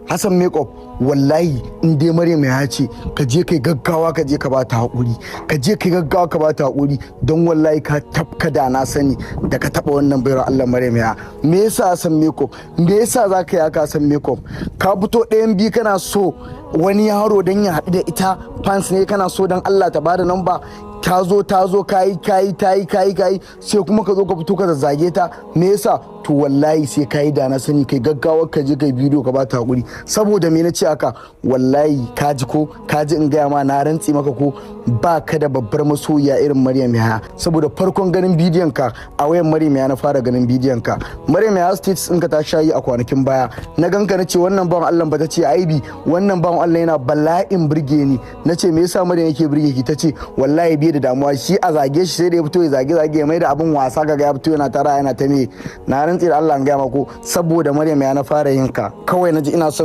Hassan Makeup, wallahi in dai Maryam ya ce ka je kai gaggawa, ka je ka bata hakuri, ka je kai gaggawa ka bata hakuri, don wallahi ka tafka da na sani da ka taba wannan bayar Allah Maryam ya. Me yasa, Hassan Makeup? Me yasa za ka yi haka, Hassan Makeup? Ka fito ɗayan biyu: kana so wani yaro don ya haɗu da ita, fans ne, kana so don Allah ta bada namba, ta zo, ta zo, kayi kayi, ta yi kayi kayi, sai kuma ka zo ka fito ka zazzage ta. Me yasa? To wallahi sai kayi da na sani, kai gaggawa ka je kai bidiyo ka bata hakuri. Saboda me na ce haka? Wallahi ka ji ko ka ji, in gaya ma, na rantsi maka ko ba ka da babbar masoyiya irin Maryam Yahaya, saboda farkon ganin bidiyon ka a wayan Maryam Yahaya na fara ganin bidiyon ka. Maryam Yahaya status ɗinka ta shayi a kwanakin baya, na ganka, na ce wannan bawan Allah ba, ta ce aibi, wannan bawan Allah yana bala'in burge ni. Na ce me yasa Maryam yake burge ki? Ta ce wallahi bai da damuwa, shi a zage shi sai da ya fito ya zage zage, ya mai da abin wasa, kaga ya fito yana tara yana ta me. Na rantsi da Allah, in gaya mako, saboda Maryam ya na fara yin ka, kawai naji ina son